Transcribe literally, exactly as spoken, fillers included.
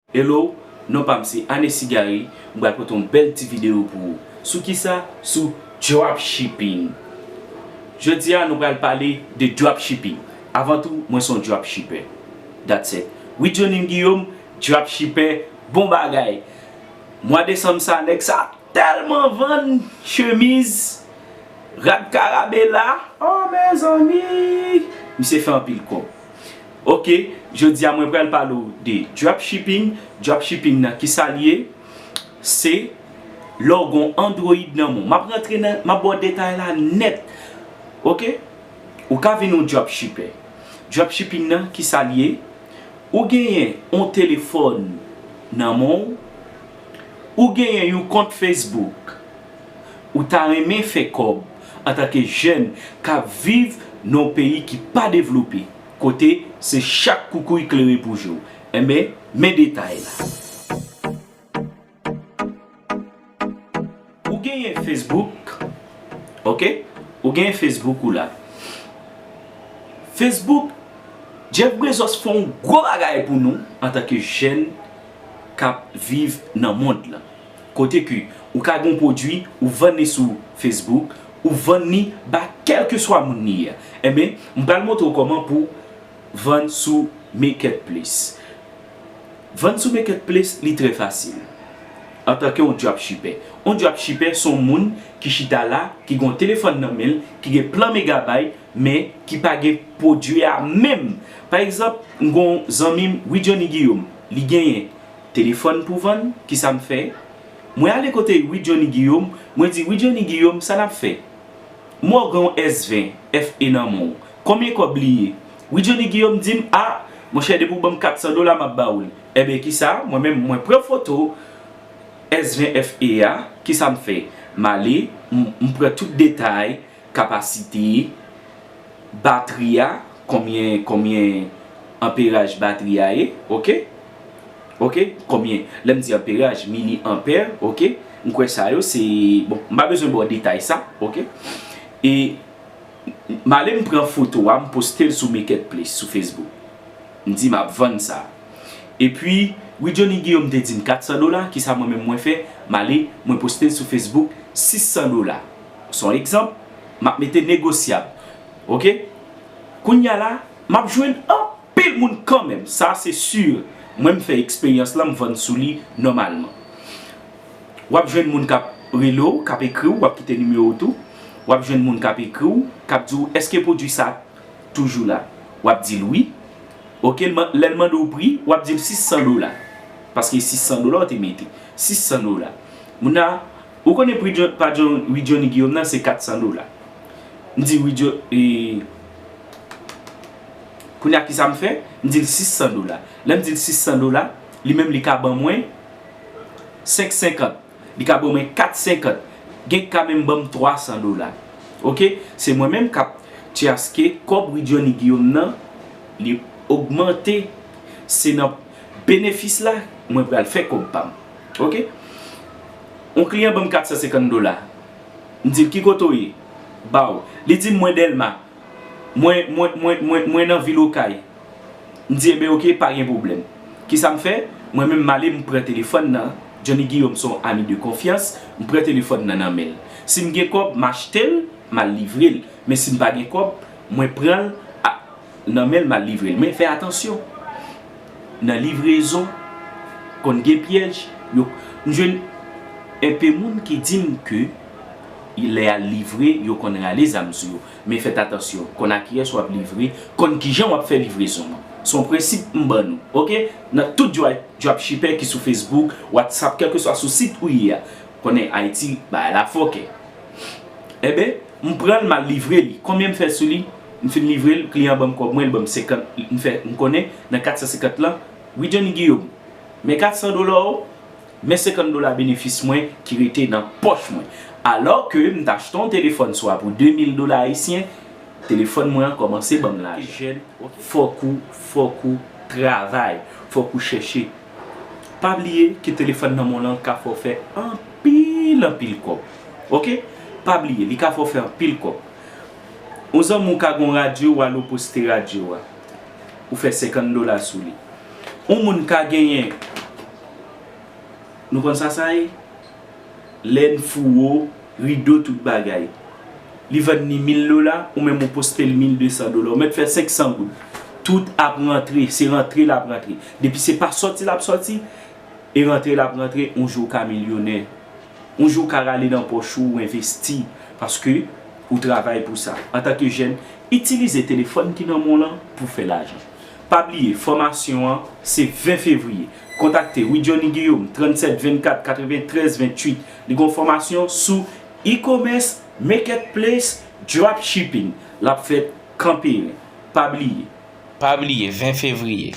Hello, non pa m se Anesi Gary, m pral pote yon bèl ti videyo pou ou. Sou kisa? Sou dropshipping. Jodi a nou pral pale de dropshipping. Avan tou, mwen se yon dropshipper. That's it. Wi Johnny Guillaume, dropshipper, bon bagay. Mwa desanm sa, nèg sa tèlman vann chemiz, rad karabela. Oh mezanmi, misye fè anpil kòb. Ok, jodi a mwen pral pale w de dropshipping. Dropshipping nan kisa l ye? Se lè w gon Android nan men w. M ap rantre nan, m ap ba w detay la nèt. Ok? Ou ka vin yon dropshipper. Dropshipping nan kisa l ye? Ou genyen yon telefòn nan men w, ou genyen yon kont Facebook, ou ta renmen fè kòb antanke jèn k ap viv nan yon peyi ki pa devlope, kote se chak koukouy klere pou je w. Enben, men detay la. Ou genyen Facebook, ok? Ou genyen Facebook ou la. Facebook, Jeff Bezos fè yon gwo bagay pou nou antanke jèn k ap viv nan mond lan. Kote ke ou ka gen yon pwodui, ou vann li sou Facebook, ou vann li ba kèlkeswa moun li ye a. Enben, m pral montre w kòman pou vann sou Marketplace. Vann sou Marketplace, li trè fasil. Antanke yon dropshipper. Yon dropshipper se yon moun ki chita la, ki gen yon telefòn nan men l, ki gen plan megabayt, men ki pa gen pwodui a menm. Pa egzanp, m gen yon zanmi m, Wi Johnny Guillaume, li genyen telefòn pou vann, kisa m fè? Mwen ale kote Wi Johnny Guillaume, mwen di, Wi Johnny Guillaume, sa n ap fè? Mwen gen yon S ven F E nan men w. Konbyen kòb li ye? Wi Johnny Guillaume di m, a, monchè, depi w ban m kat san dola, m ap ba w li. Enben, kisa? Mwen menm, mwen pran foto S ven F E a, kisa m fè? M ale, m, m pran tout detay, kapasite, batri a, konbyen, konbyen anperaj batri a ye, ok? Ok, konbyen, lè m di anperaj, mili anpè, ok? M kwè sa yo se, bon, m pa bezwen ba w detay sa, ok? E m ale m pran foto a, m poste l sou Marketplace, sou Facebook. M di m ap vann sa. Epi, Wi Johnny Guillaume te di m kat san dola, kisa mwen menm mwen fè? M ale, mwen poste l sou Facebook, sis san dola. Se yon egzanp, m ap mete negosyab. Ok? Kounye a la, m ap jwenn anpil moun kanmenm, sa se si. Mwen m fè eksperyans lan, m vann sou li nòmalman. W ap jwenn moun k ap rele w, k ap ekri w, w ap kite nimewo w tou. W ap jwenn moun k ap ekri w, k ap di w, èske pwodui sa toujou la? W ap di l wi. Ok, l man-, lè l mande w pri, w ap di l sis san dola. Paske sis san dola w te mete. Sis san dola. Moun nan, ou konnen pri John, pa John, Wi Johnny Guillaume nan, se kat san dola. M di Wi Jo-, e, kounye a kisa m fè? M di l sis san dola. Lè m di l sis san dola, li menm li ka ban mwen senk senkant. Li ka ban mwen kat senkant. Gen ki ka menm ban m twa san dola. Ok? Se mwen menm k ap tchaske kòb Wi Johnny Guillaume nan, li ogmante. Se nan benefis la, mwen pral fè kòb pa m. Ok? Yon kliyan ban m kat san senkant dola. M di l, ki kote w ye? Ba w. Li di m, mwen Dèlma. Mwen, mwen, mwen, mwen, mwen nan vil Okay. M di, enben, ok, pa gen pwoblèm. Kisa m fè? Mwen menm, m ale, m pran telefòn nan. Johnny Guillaume se yon ami de konfyans. M pran telefòn nan nan men l. Si m gen kòb, m achte l, m al livre l. Men si m pa gen kòb, mwen pran l a, nan men l, m al livre l. Men fè atansyon. Nan livrezon, konn gen pyèj. Yo, m jwenn enpe moun ki di m ke lè y al livre, yo konn rale zam sou yo. Men fèt atansyon, konn a kiyès w ap livre, konn kijan w ap fè livrezon an. Se yon prensip m ban nou, ok? Nan tout dwa-, dropshipper ki sou Facebook, WhatsApp, kèlkeswa sou sit ou ye a. Konnen Ayiti, bagay la fòkè. Enben, m pran l, m al livre li. Konbyen m fè sou li? M fin livre l, kliyan an ban m kòb mwen, li ban m senkant, m fè, m konnen, nan kat san senkant lan, Wi Johnny Guillaume, men kat san dola w, men senkant dola benefis mwen ki rete nan pòch mwen. Alò ke m t achte yon telefòn swa pou de mil dola ayisyen, telefòn mwen an kòmanse ban m lajan. Jèn, fòk ou, fòk ou travay, fòk ou chèche. Pa bliye ke telefòn nan men w lan ka fè w fè anpil, anpil kòb. Ok? Pa bliye, li ka fè w fè anpil kòb. Yon zanmi w ka gen yon radyo, w al ou poste radyo a. Ou fè senkant dola sou li. Yon moun ka genyen Nou konn sa sa ye? Lèn, fouwo, rido, tout bagay. Li vann ni mil dola, ou menm ou poste l mil de san dola. Ou mèt fè senk san goud. Tout ap rantre, se rantre l ap rantre. Depi se pa sòti l ap sòti, e rantre l ap rantre, yon jou ou ka milyonè. Yon jou ou ka rale nan pòch ou, ou envesti. Paske ou travay pou sa. Antanke jèn, itilize telefòn ki nan men w lan pou fè lajan. Pa bliye, fòmasyon an se ven fevriye. Kontakte Wi Johnny Guillaume, trannsèt vennkat katreventrèz venntuit. Li gen yon fòmasyon sou e-commerce, marketplace, dropshipping. L ap fèt Kanperen. Pa bliye. Pa bliye, ven fevriye.